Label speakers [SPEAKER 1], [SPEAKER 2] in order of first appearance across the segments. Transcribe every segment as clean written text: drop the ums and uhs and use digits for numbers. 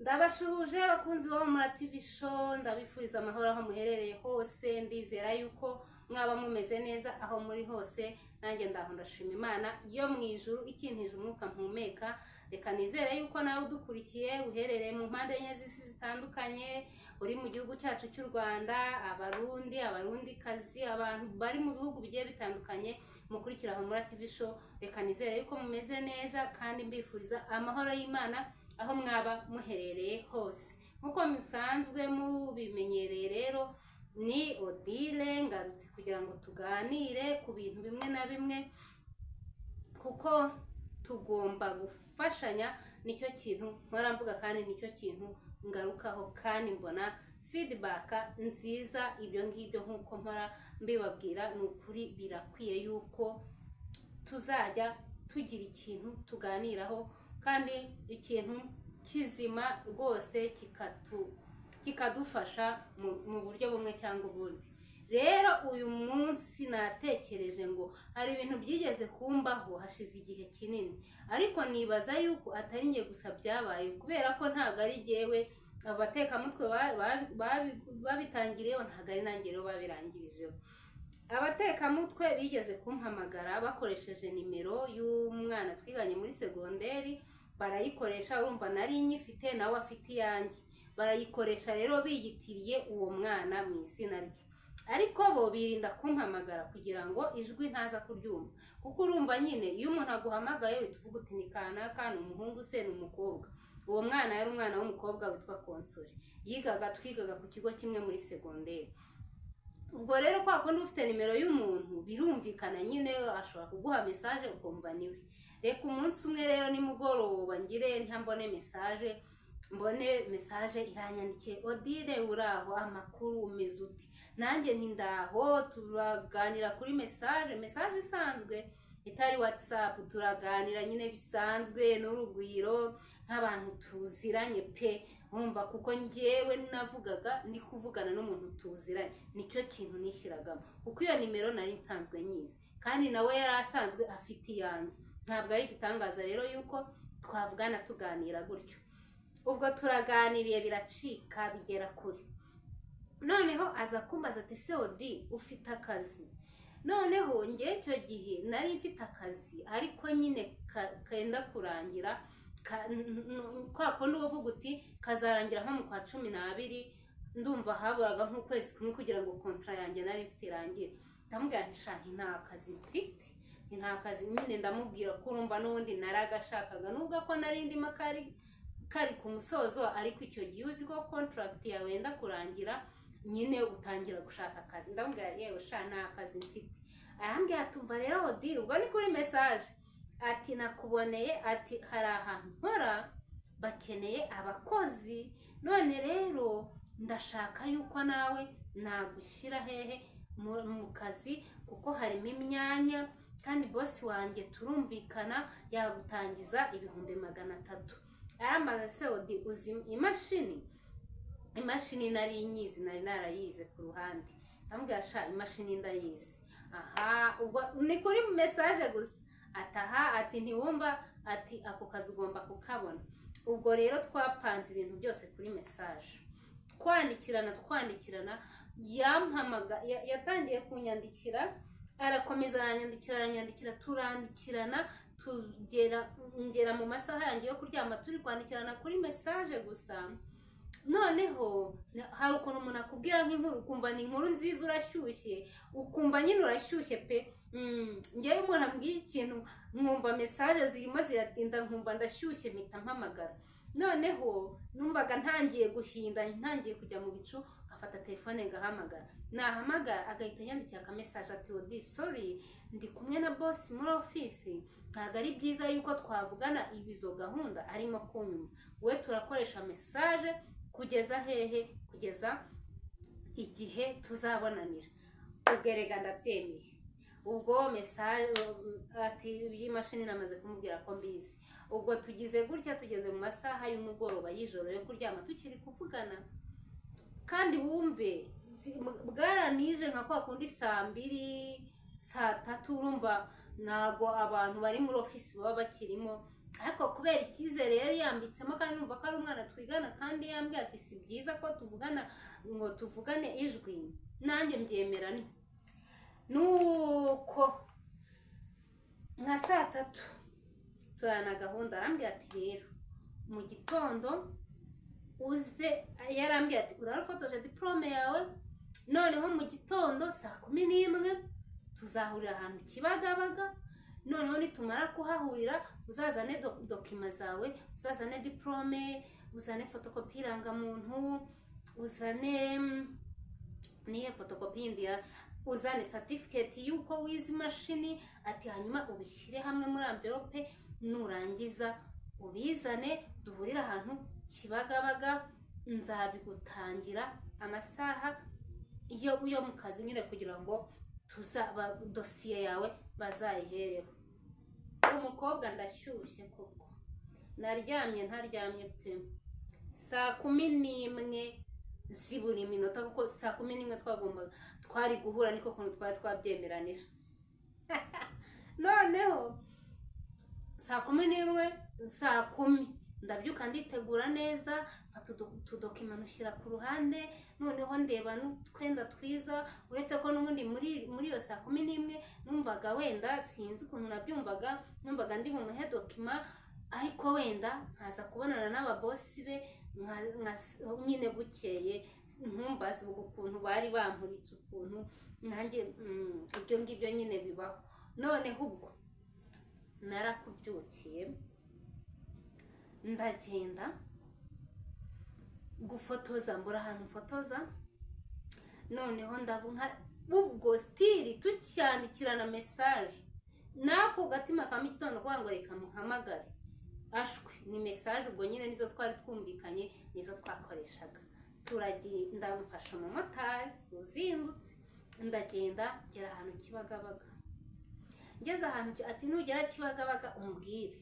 [SPEAKER 1] Ndabashuhuje abakunzi bo muri TV Show, ndabifuriza amahoro aho muherereye hose. Ndizera yuko mwaba mumeze neza aho muri hose. Nanjye ndaho, ndashima Imana yo mu ijuru ikintije umwuka mpumeka. Reka nizere yuko nawe udukurikiye uherereye mu mpande enye z'isi zitandukanye, uri mu gihugu cyacu cy'u Rwanda, Abarundi, Abarundikazi, abantu bari mu bihugu bigiye bitandukanye mukurikira aho muri TV Show. Reka nizere yuko mumeze neza kandi mbifuriza amahoro y'Imana aho mwaba muherereye hose. Nk'uko musanzwe mubimenyereye rero, ni Odile ngarutse kugira ngo tuganire ku bintu bimwe na bimwe, kuko tugomba gufashanya. Nicyo kintu mpora mvuga kandi nicyo kintu ngarukaho, kandi mbona feedback nziza. Ibyo ngibyo nk'uko mpora mbibabwira, ni ukuri birakwiye yuko tuzajya tugira ikintu tuganiraho, kandi ikintu kizima rwose kikadufasha mu buryo bumwe cyangwa ubundi. Rero uyu munsi natekereje ngo hari ibintu byigeze kumbaho hashize igihe kinini, ariko nibaza yuko atari njye gusa byabaye, kubera ko ntabwo ari jyewe abatekamutwe babitangiriyeho, ntabwo ari nanjye rero babirangirijeho. Abatekamutwe bigeze kumpamagara bakoresheje nimero y'umwana twiganye muri segonderi, barayikoresha. Urumva nari nyifite, nawe afite iyanjye. Barayikoresha rero biyitiriye uwo mwana mu izina rye, ariko bo birinda kumpamagara kugira ngo ijwi ntaza kuryumva, kuko urumva nyine iyo umuntu aguhamagaye uhita uvuga uti: "Ni kanaka, ni umuhungu se, ni umukobwa?" Uwo mwana yari umwana w'umukobwa witwa Konsori, yigaga, twigaga ku kigo kimwe muri segonderi. Ubwo rero kwa kundi ufite nimero y'umuntu, birumvikana nyine ashobora kuguha message ukumva niwe. Reka umunsi umwe rero nimugoroba ngire ntambone message, mbone message iranyandikiye: "Odile, uraho? Amakuru? Umeze uti?" Nanjye nti: "Ndaho." Turaganira kuri message, message isanzwe itari WhatsApp. Turaganira nyine bisanzwe n'urugwiro nk'abantu tuziranye pe. Nkumva kuko njyewe navugaga ndi kuvugana n'umuntu tuziranye, nicyo kintu nishyiragamo, kuko iyo nimero nari nsanzwe nyizi kandi nawe yari asanzwe afite iyanjye. Ntabwo ari igitangaza rero yuko twavugana tuganira gutyo. Ubwo turaganiriye biracika, bigera kure. Noneho aza kumbaza ati: "Se Odi, ufite akazi?" Noneho njye icyo gihe nari mfite akazi, ariko nyine kenda kurangira. Kwa kundi uba uvuga uti kazarangira nko mu kwa 12, ndumva haburaga nk'ukwezi kumwe kugira ngo contrat yanjye nari mfite irangire. Ndamubwira nti: "Sha, nti nta kazi mfite." Nti nta kazi nyine. Ndamubwira ko urumva n'ubundi naragashakaga, nubwo ko nari ndimo kari kari ku musozo, ariko icyo gihe uzi ko contract yawe yenda kurangira, nyine utangira gushaka akazi. Ndamubwira: "Yewe sha, nta kazi mfite." Arambwira ati: "Umva rero Odile," ubwo ni kuri message, ati: "Nakuboneye," ati: "hari ahantu nkora bakeneye abakozi, none rero ndashaka yuko nawe nagushyira hehe mu kazi, kuko harimo imyanya kandi boss wanjye turumvikana, yagutangiza 300,000." Arambaza: "Se Odi, uzi imashini?" Imashini nari nyizi, nari narayize ku ruhande. Ndamubwira: "Sha, imashini ndayizi." Aha ubwo ni kuri message gusa. Ataha ati: "Ntiwumva," ati: "ako kazi ugomba kukabona." Ubwo rero twapanze ibintu byose kuri message, twandikirana, twandikirana. Yampamaga, yatangiye kunyandikira, arakomeza aranyandikira, aranyandikira, turandikirana, tugera ngera mu masaha yanjye yo kuryama turi kwandikirana kuri message gusa. Noneho hari ukuntu umuntu akubwira nk'inkuru ukumva ni inkuru nziza, urashyushye, ukumva nyine urashyushye pe. Njyewe umuntu ambwiye ikintu nkumva message zirimo ziratinda, nkumva ndashyushye, mpita mpamagara. Noneho numvaga ntangiye guhinda, ntangiye kujya mu bicu, nkafata telefone ngahamagara. Nahamagara agahita yandikira aka message ati: "Odi, sorry, ndi kumwe na boss muri office, ntabwo ari byiza yuko twavugana ibizo gahunda arimo kunyumva. We turakoresha message kugeza hehe? Kugeza igihe tuzabonanira." Ubwo erega ndabyemeye. Ubwo message ati iby'imashini namaze kumubwira ko mbizi. Ubwo tugize gutya tugeze mu masaha y'umugoroba, y'ijoro yo kuryama, tukiri kuvugana. Kandi wumve bwaranije nka kwa kundi saa 2, saa 3, urumva ntabwo abantu bari muri ofisi baba bakirimo. Ariko kubera icyizere yari yambitsemo, kandi numva ko ari umwana twigana, kandi yambwiye ati si byiza ko tuvugana ngo tuvugane ijwi, nanjye mbyemera. Nuko nka saa 3 turana gahunda, arambwira ati rero mu gitondo uze. Yarambwiye ati urarufotoje diporome yawe, noneho mu gitondo saa 11 tuzahurira ahantu Kibagabaga. Noneho nitumara kuhahurira uzazane documents zawe, uzazane diporome, uzane fotokopi y'irangamuntu, uzane niyo fotokopi yindi, uzane certificate y'uko wize imashini. Ati hanyuma ubishyire hamwe muri enveloppe, nurangiza ubizane duhurire ahantu Kibagabaga, nzabigutangira amasaha yo mu kazi nyine, kugira ngo tuzaba dosiye yawe bazayihereho. Umukobwa ndashyushye koko, naryamye ntaryamye pe. Saa 11 zibura iminota, kuko saa 11 twagombaga twari guhura, niko kuntu twari twabyemeranije. Noneho saa 11, saa 10 ndabyuka, nditegura neza, mfata utudocuments nushyira ku ruhande, noneho ndeba n'utwenda twiza. Uretse ko n'ubundi muri iyo saa 11 numvaga wenda, sinzi ukuntu nabyumvaga, numvaga ndi bumuhe document, ariko wenda nkaza kubonana n'ababosi be nyine bukeye. Ntumbaze ubwo ukuntu bari bampuritse, ukuntu nanjye ibyo ngibyo nyine bibaho. Noneho ubwo narakubyukiye, ndagenda gufotoza, mbura ahantu mfotoza. Noneho ndavuga ubwo still tucyandikirana message, n'ako gatima ka mu gitondo kuvuga ngo reka muhamagare, ashwi ni message. Ubwo nyine nizo twari twumvikanye, nizo twakoreshaga. Turagiye, ndamufasha umumotari uzindutse, ndagenda ngera ahantu Kibagabaga. Ngeze ahantu, ati nugera Kibagabaga umbwire.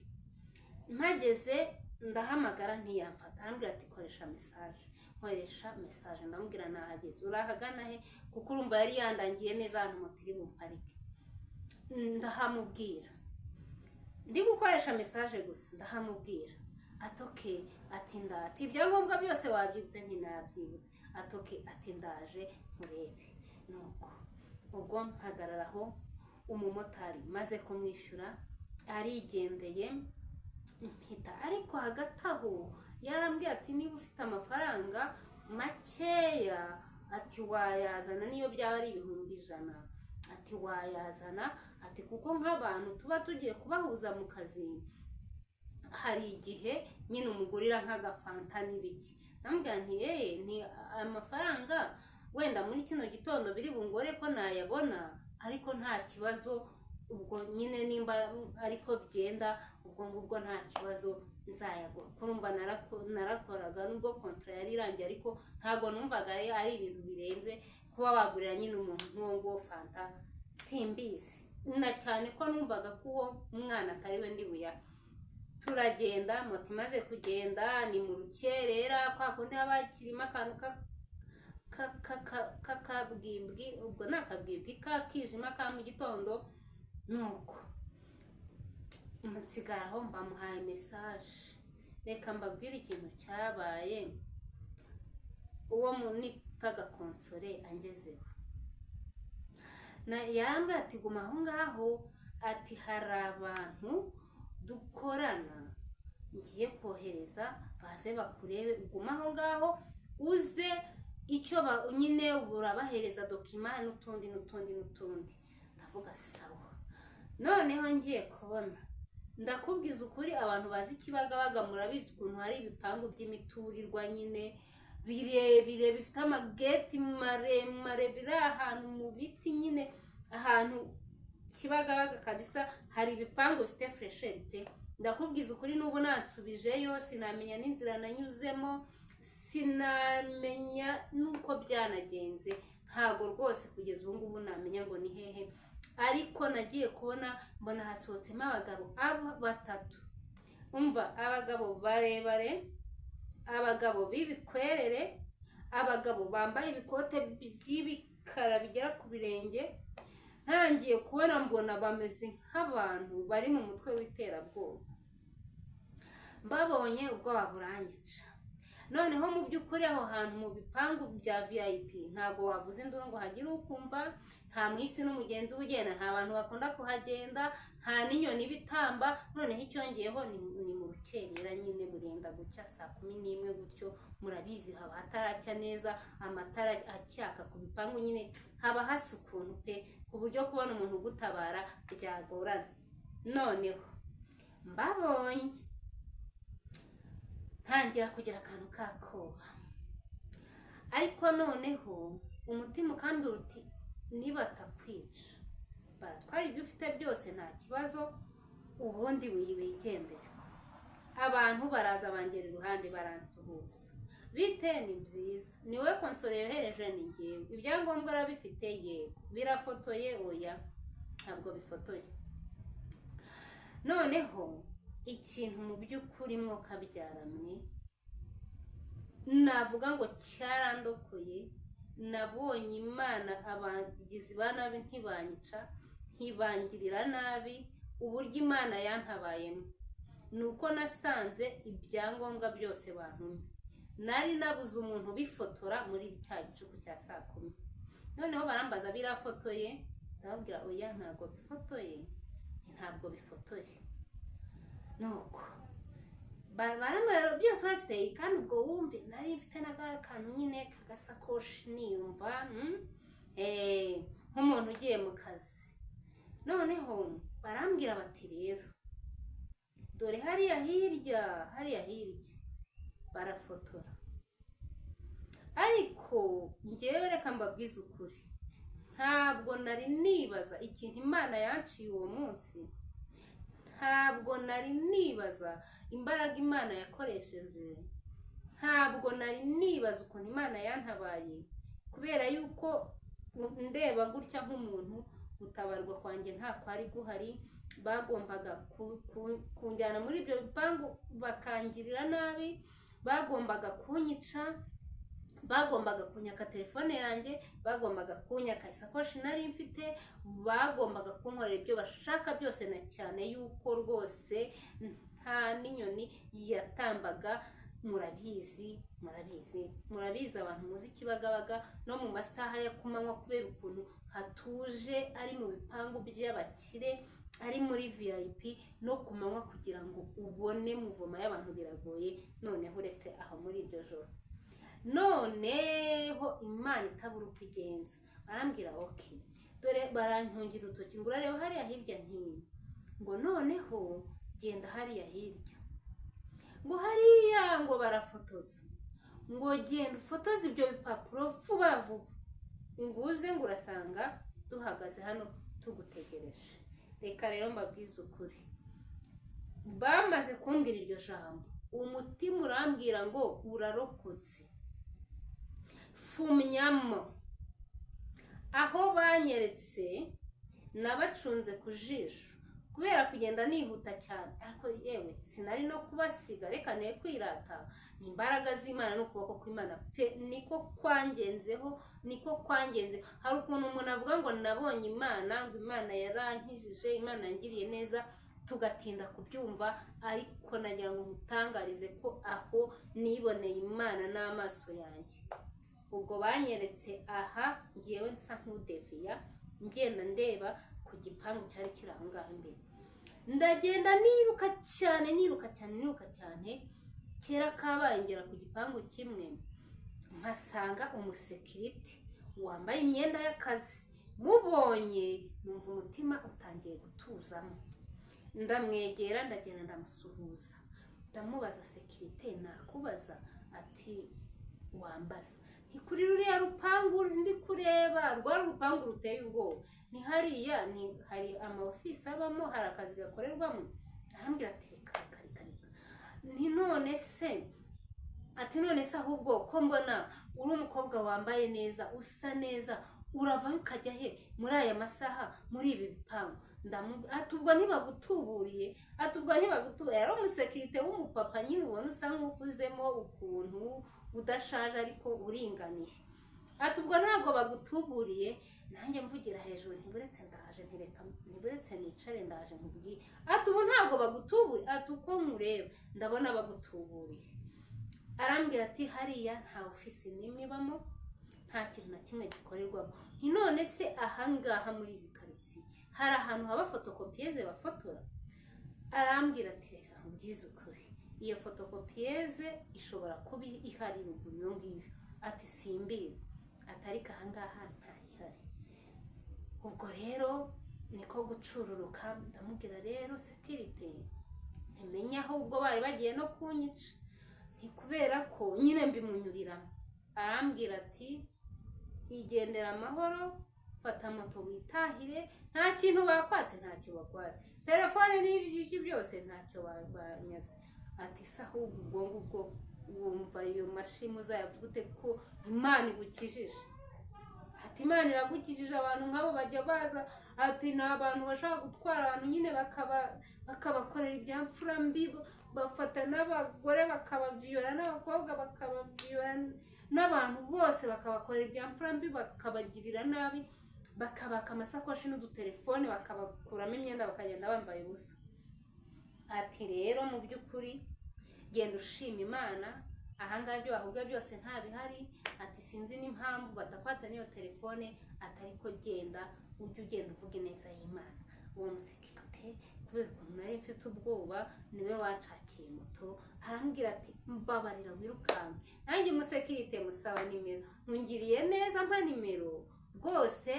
[SPEAKER 1] Mpageze ndahamagara ntiyamfata, arambwira ati koresha message. Nkoresha message, ndamubwira nahageze, urahagana he? Kuko urumva yari yandangiye neza ahantu moto iri bumparike. Ndahamubwira ndi gukoresha message gusa, ndahamubwira. Ati okay, ati ndati ibyangombwa byose wabyibutse? Ntinabyibutse. Ati okay, ati ndaje nkurebe. Nuko ubwo mpagararaho, umumotari maze kumwishyura arigendeye, mpita. Ariko hagati aho yarambwiye ati niba ufite amafaranga makeya, ati wayazana, niyo byaba ari 100,000, ati wayazana, ati kuko nk'abantu tuba tugiye kubahuza mu kazi, hari igihe nyine umugurira nk'agafanta n'ibiki. Ndamubwira nti yeee, nti amafaranga wenda muri kino gitondo biri bungore ko nayabona, ariko nta kibazo. Ubwo nyine nimba ariko byenda, ubwo ngubwo nta kibazo, nzayagura. Kurumva narakoraga nubwo contrat yari irangiye, ariko ntabwo numvaga ari ibintu birenze kuba wagurira nyine umuntu nk'uwo nguwo fanta, simbizi na cyane ko numvaga ko uwo mwana atari we ndi buya. Turagenda, moto imaze kugenda ni mu rukerera, kwa kundi haba hakirimo akantu k'akabwibwi, ubwo ni akabwibwi k'akijima ka mu gitondo. Nuko nsigara aho, mbamuhaye message. Reka mbabwire ikintu cyabaye. Uwo nitaga Konsore angezeho, yarambwiye ati guma aho ngaho, ati hari abantu dukorana ngiye kohereza baze bakurebe, ugume aho ngaho uze icyo nyine urabahereza document n'utundi n'utundi n'utundi. Ndavuga sawa. Noneho ngiye kubona, ndakubwiza ukuri, abantu bazi Kibagabaga murabizi ukuntu hari ibipangu by'imiturirwa nyine birebire, bifite amageti maremare, biri ahantu mu biti nyine, ahantu Kibagabaga kabisa hari ibipangu bifite fraîcheur pe. Ndakubwiza ukuri, n'ubu nansubijeyo sinamenya n'inzira nanyuzemo, sinamenya n'uko byanagenze. Ntabwo rwose kugeza ubu ngubu namenya ngo ni hehe. Ariko nagiye kubona mbona hasohotsemo abagabo aba batatu. Umva, abagabo barebare, abagabo b'ibikwerere, abagabo bambaye ibikote by'ibikara bigera ku birenge. Ntangiye kubona mbona bameze nk'abantu bari mu mutwe w'iterabwoba. Mbabonye ubwoba buranyica. Noneho mu by'ukuri aho hantu mu bipangu bya VIP ntabwo wavuza induru ngo hagire ukumva, nta muhisi n'umugenzi uba ugenda, nta bantu bakunda kuhagenda, nta n'inyoni iba itamba. Noneho icyongeyeho ni mu rukerera nyine, burenda gucya saa 11 gutyo, murabizi haba hataracya neza, amatara acyaka ku bipangu nyine, haba hasa ukuntu pe, ku buryo kubona umuntu ugutabara byagorana. Noneho mbabonye ntangira kugira akantu k'akoba, ariko noneho umutima ukambwira uti nibatakwica baratwara ibyo ufite byose nta kibazo, ubundi wigendere. Abantu baraza bangera iruhande baransuhuza, bite? Ni byiza, ni wowe Konsole yohereje? Ni ngewe. Ibyangombwa urabifite? Yego. Birafotoye? Oya, ntabwo bifotoye. Noneho ikintu mu by'ukuri mwokabyaramwe navuga ngo cyarandokoye, nabonye Imana, abagizi ba nabi ntibanyica, ntibangirira nabi. Uburyo Imana yantabayemo ni uko nasanze ibyangombwa byose bantumye, nari nabuze umuntu ubifotora muri cya gicuku cya saa 10. Noneho barambaza birafotoye, ndababwira oya ntabwo bifotoye, ntabwo bifotoye. Nuko barambwira byose bafite, kandi ubwo wumve nari mfite n'akantu nyine k'agasakoshi, niyumva nk'umuntu ugiye mu kazi. Noneho barambwira bati rero dore hariya hirya, hariya hirya barafotora. Ariko ngewe reka mbabwize ukuri, ntabwo nari nibaza ikintu Imana yanciye uwo munsi, ntabwo nari nibaza imbaraga Imana yakoresheje, ntabwo nari nibaza ukuntu Imana yantabaye, kubera yuko ndeba gutya nk'umuntu gutabarwa kwanjye nta kwari guhari. Bagombaga kunjyana muri ibyo bipangu bakangirira nabi, bagombaga kunyica, bagombaga kunyaka telefone yanjye, bagombaga kunyaka isakoshi nari mfite, bagombaga kunkorera ibyo bashaka byose, na cyane yuko rwose nta n'inyoni yatambaga. Murabizi, murabizi, murabizi abantu muzi Kibagabaga no mu masaha ya kumanywa, kubera ukuntu hatuje, ari mu bipangu by'abakire, ari muri VIP, no ku manywa kugira ngo ubone muvoma y'abantu biragoye. Noneho uretse aho muri iryo joro, noneho Imana itabura uko igenza, barambwira okay, dore barantungira urutoki ngo urareba hariya hirya ntinya, ngo noneho genda hariya hirya, ngo hariya ngo barafotoza, ngo genda ufotoze ibyo bipapuro vuba vuba, ngo uze, ngo urasanga duhagaze hano tugutegereje. Reka rero mbabwize ukuri, bamaze kumbwira iryo jambo umutima urambwira ngo urarokotse, fumyamo. Aho banyeretse nabacunze ku jisho kubera kugenda nihuta cyane, ariko yewe sinari no kubasiga, reka ne kwirata, ni imbaraga z'Imana n'ukuboko kw'Imana pe, niko kwangenzeho, niko kwangenze. Hari ukuntu umuntu avuga ngo nabonye Imana, ngo Imana yarankijije, Imana yangiriye neza, tugatinda kubyumva, ariko nagira ngo nkutangarize ko aho niboneye Imana n'amaso yanjye. Ubwo banyeretse aha, ngewe nsa nk'udeviya ngenda ndeba ku gipangu cyari kiri aho ngaho imbere, ndagenda niruka cyane, niruka cyane, niruka cyane, kera kabaye ngera ku gipangu kimwe, mpasanga umusekirite wambaye imyenda y'akazi. Mubonye numva umutima utangiye gutuzamo, ndamwegera, ndagenda ndamusuhuza, ndamubaza sekirite nakubaza? Ati wambaza. Ni kuri ruriya rupangu ndi kureba, rwari urupangu ruteye ubwoba, ni hariya ni hari ama ofisi abamo, hari akazi gakorerwamo? Arambwira ati reka reka reka reka. Nti none se, ati none se ahubwo ko mbona uri umukobwa wambaye neza, usa neza, uravayo ukajya he muri aya masaha muri ibi bipangu? Ati ubwo ntibagutuburiye, ati ubwo ntibagutuburiye. Yari umusekirite w'umupapa nyine ubona usa nk'ukuzemo ukuntu, udashaje ariko uringaniye. Ati ubwo ntabwo bagutuburiye? Nanjye mvugira hejuru, ntiburetse ndaje, ntireka, ntiburetse nicare, ndaje nkubwiye. Ati ubu ntabwo bagutuburiye? Ati uko nkureba ndabona bagutuburiye. Arambwira ati hariya nta ofisi n'imwe ibamo, nta kintu na kimwe gikorerwamo. Nti none se ahangaha muri izi karitsiye hari ahantu haba photocopieuse bafotora? Arambwira ati reka nkubwize ukuri, iyo photocopieuse ishobora kuba ihari ruguru iyo ngiyo, ati simbizi, ati ariko ahangaha ntayihari. Ubwo rero niko gucururuka, ndamubwira rero sécurité, ntimenya ahubwo bari bagiye no kunyica, ni kubera ko nyine mbimunyuriramo. Arambwira ati igendera amahoro, fata moto witahire, nta kintu bakwatse, ntacyo bakwatse, telefone n'ibyo byose ntacyo banyatse. Ati se ahubwo ubwo ngubwo wumva ayo mashimwe uzayavuga ute ko Imana igukijije? Ati Imana iragukijije. Abantu nk'abo bajya baza, ati ni abantu bashaka gutwara abantu nyine bakabakorera ibya mfura mbi, bafata n'abagore bakabaviyora, n'abakobwa bakabaviyora, n'abantu bose bakabakorera ibya mfura mbi, bakabagirira nabi, bakabaka amasakoshi n'udutelefone, bakabakuramo imyenda bakagenda bambaye ubusa. Ati rero mu by'ukuri genda ushima Imana, ahangaha ibyo bavuga byose nta bihari. Ati sinzi n'impamvu badakwatse n'iyo telefone, ati ariko genda ujye ugenda uvuga ineza y'Imana. Uwo musekirite, kubera ukuntu nari mfite ubwoba, niwe wanshakiye moto, arambwira ati mbabarira wirukanke. Nanjye umusekirite musaba nimero, ntungiriye neza mpa nimero rwose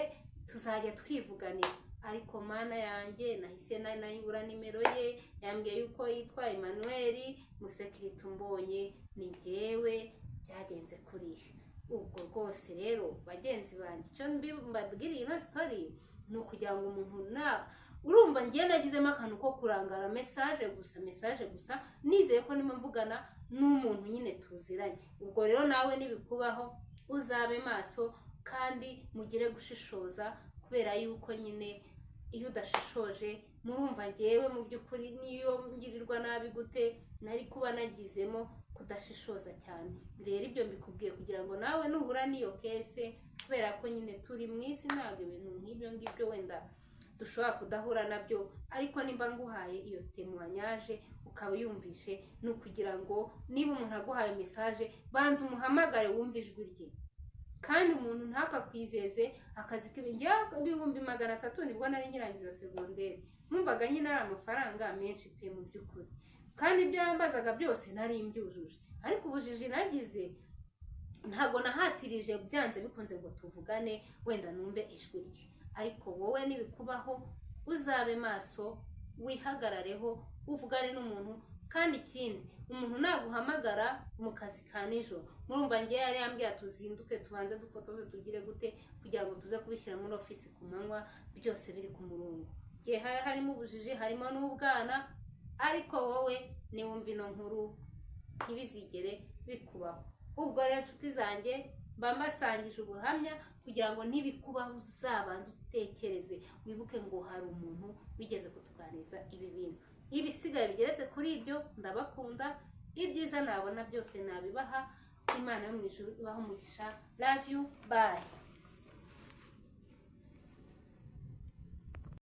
[SPEAKER 1] tuzajya twivuganira. Ariko Mana yanjye, nahise nayibura nimero ye. Yambwiye yuko yitwa Emmanuel. Musekirite umbonye, ni njyewe byagenze kuriya. Ubwo rwose rero bagenzi banjye, icyo mbabwiriye ino story ni ukugira ngo umuntu na urumva ngiye nagizemo akantu ko kurangara, message gusa, message gusa, nizeye ko ndimo mvugana n'umuntu nyine tuziranye. Ubwo rero nawe nibikubaho uzabe maso kandi mugire gushishoza, kubera yuko nyine iyo udashishoje, murumva ngewe mu by'ukuri niyo ngirirwa nabi gute nari kuba nagizemo kudashishoza cyane. Rero ibyo mbikubwiye kugira ngo nawe nuhura n'iyo case, kubera ko nyine turi mu isi, ntabwo ibintu nk'ibyo ngibyo wenda dushobora kudahura nabyo, ariko nimba nguhaye iyo témoignage ukaba uyumvishe, ni ukugira ngo niba umuntu aguhaye message, banza umuhamagare wumve ijwi rye. Kandi umuntu ntakakwizeze akazi 300,000. Nibwo nari nkirangiza segonderi, numvaga nyine ari amafaranga menshi pe mu by'ukuri, kandi ibyo yambazaga byose nari mbyujuje. Ariko ubujiji nagize, ntabwo nahatirije byanze bikunze ngo tuvugane wenda numve ijwi rye. Ariko wowe nibikubaho uzabe maso, wihagarareho, uvugane n'umuntu. Kandi ikindi, umuntu naguhamagara mu kazi ka nijoro, murumva ngewe yari yambwiye tuzinduke tubanze dufotoze tugire gute kugira ngo tuze kubishyira muri ofisi ku manywa byose biri ku murongo. Igihe hari harimo ubujiji, harimo n'ubwana, ariko wowe niwumva ino nkuru ntibizigere bikubaho. Ubwo rero inshuti zanjye, mba mbasangije ubuhamya kugira ngo nibikubaho uzabanze utekereze, wibuke ngo hari umuntu wigeze kutuganiriza ibi bintu. Ibisigaye bigeretse kuri ibyo, ndabakunda. Ibyiza nabona byose nabibaha. Imana yo mu ijuru ibaho umugisha. Love you, bye.